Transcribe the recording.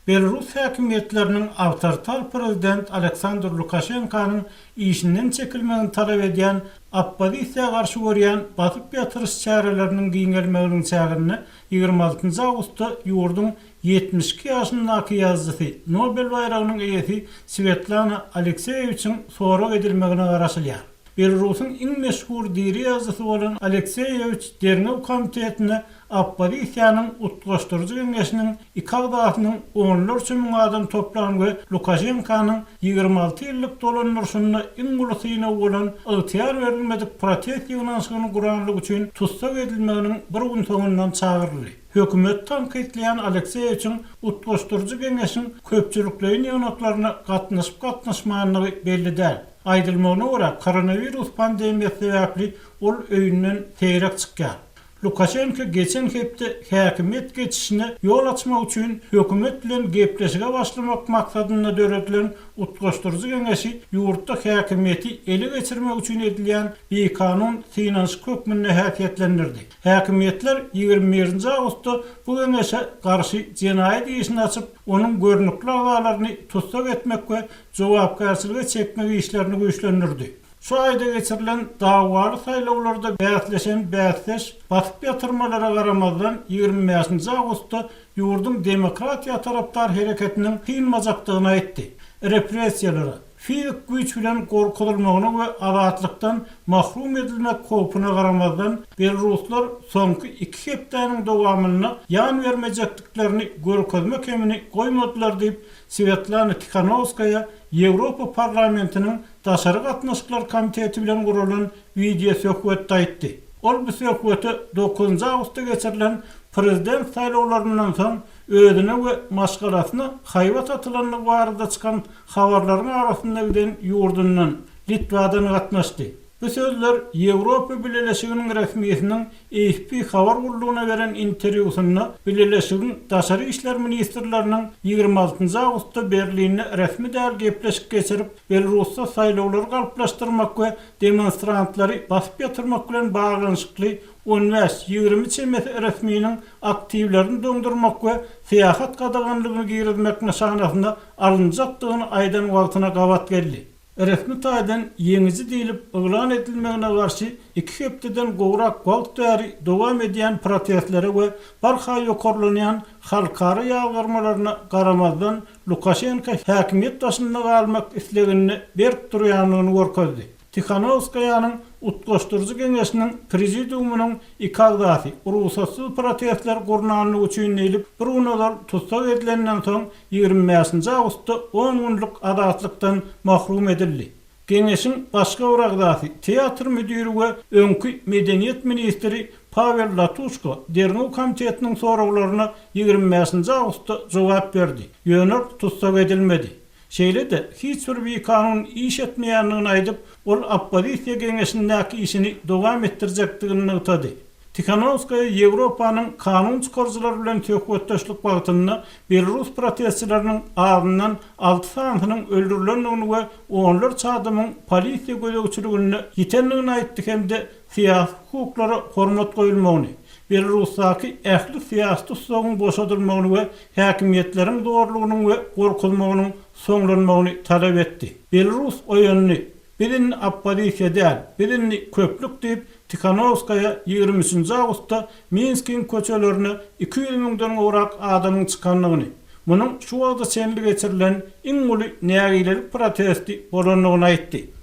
Belarus häkimiýetleriniň awtoritar prezident Aleksandr Lukaşenkanyň işinden çekilmegini talap edýän oppozisiýa garşy görýän basyp ýatyryş çäreleriniň giňelmeginiň çäginde 26 awgustda ýurduň 72 ýaşyndaky ýazyjysy, Nobel baýragynyň eýesi Swetlana Alekseýewiçiň sorag edilmegine garaşylýar. Belarusyň iň meşhur diri ýazyjysy bolan Alekseýewiç derňew komitetine Oppozisiýanyň Utgaşdyryjy geňeşiniň iki agzasynyň onlarça müň adam toplan we Lukaşenkanyň 26 ýyllyk dolandyryşynda iň uly synag bolan ygtyýar berilmedik protest ýygnanyşygyny guranlygy üçin tussag edilmeginiň bir gün soňundan çagyryldy. Hökümeti tankytlaýan Alekseýewiçiň Utgaşdyryjy geňeşiň köpçülikleýin ýygnaklaryna gatnaşyp-gatnaşmandygy belli däl. Aýdylmagyna görä, koronawirus pandemiýasy sebäpli ol öýünden seýrek çykýar. Lukaşenko geçen hepde häkimiýet geçişine ýol açmak üçin hökümet bilen gepleşige başlamak maksadynda döredilen Utgaşdyryjy geňeşi ýurtda häkimiýeti ele geçirmek üçin edilýän bikanun synanyşyk hökmünde häsiýetlendirdi. Häkimiýetler 21 nji awgustda bu geňeşe garşy jenaýat işini açyp, onuň görnükli agzalaryny tussag etmek we jogapkärçilige çekmek işlerini güýçlendirdi. Şu aýda geçirilen dawaly saýlawlarda bäsleşen bäsdeş basyp ýatyrmalara garamazdan, 25 nji awgustda ýurduň demokratiýa tarapdar hereketiniň synmajakdygyny aýtdy. Repressiýalara, fizik güýç bilen gorkuzylmagyna we azatlykdan mahrum edilmek howpuna garamazdan, belaruslar soňky iki hepdäniň dowamynda ýan bermejekdiklerini görkezme kemini goýmadylar diýip, Swetlana Tihanowskaýa Ýewropa Parlamentiniň Daşary gatnaşyklar komiteti bilen guralan wideosöhbetde aýtdy. Ol bu söhbete dokuzynjy awgustda geçirilen prezident saýlawlaryndan soň özüne we maşgalasyna haýbat atylandygy barada çykan habarlaryň arasynda giden ýurdundan, Litwadan gatnaşdy. Bu sözler Ýewropa Bileleşiginiň resmisiniň AFP habar gullugyna beren interwýusynda Bileleşigiň daşary işler ministrleriniň 26 awgustda Berlinde resmi däl gepleşik geçirip, Belarusda saýlawlary galplaşdyrmak we demonstrantlary basyp ýatyrmak bilen baglanyşykly on bäş, 20 çemesi resminiň aktiwlerini doňdurmak we syýahat gadaganlygyny girizmek nyşanasyna alynjakdygyny aýdan wagtyna gabat geldi. Resmi taýdan ýeňiji diýlip yglan edilmegine garşy iki hepdeden gowrak wagt bäri dowam edýän protestlere we barha ýokarlanýan halkara ýazgarmalaryna garamazdan, Lukaşenko häkimiýet başynda galmak isleginde berk durýandygyny görkezdi. Tihanowskaýanyň Utgaşdyryjy geňeşiniň prezidiumynyň iki agzasy rugsatsyz protestleri gurnanlygy üçin diýlip, bir gün ozal tussag edilenden soň, 25 awgustda on günlük azatlykdan mahrum edildi. Geňeşiň başga bir agzasy, teatr müdiri we öňki medeniýet ministri Pawel Latuşko derňew komitetiniň soraglaryna 25 awgustda jogap berdi, ýöne ol tussag edilmedi. Şeýle-de, hiç bir bikanun iş etmeýändigini aýdyp, ol oppozisiýa geňeşindäki işini dowam etdirjekdigini nygtady. Tihanowskaýa Ýewropanyň kanun çykaryjylary bilen söhbetdeşlik wagtynda belarus protestçileriniň azyndan alty sanysynyň öldürilendigini we onlarça adamyň polisiýa gözegçiliginde ýitendigini aýtdy hem-de syýasy hukuklara hormat goýulmagyny, Belarusdaky ähli syýasy tussagyň boşadylmagyny we häkimiýetleriň zorlugynyň we gorkuzmagynyň soňlanmagyny talap etdi. Belarus oýandy. Biz indi oppozisiýa däl, biz indi köplük diýip, Tihanowskaýa 23 nji awgustda Minskiň köçelerine 200 müňden gowrak adamyň çykandygyny, munuň şu wagta çenli geçirilen iň uly nägilelik protesti bolandygyny aýtdy.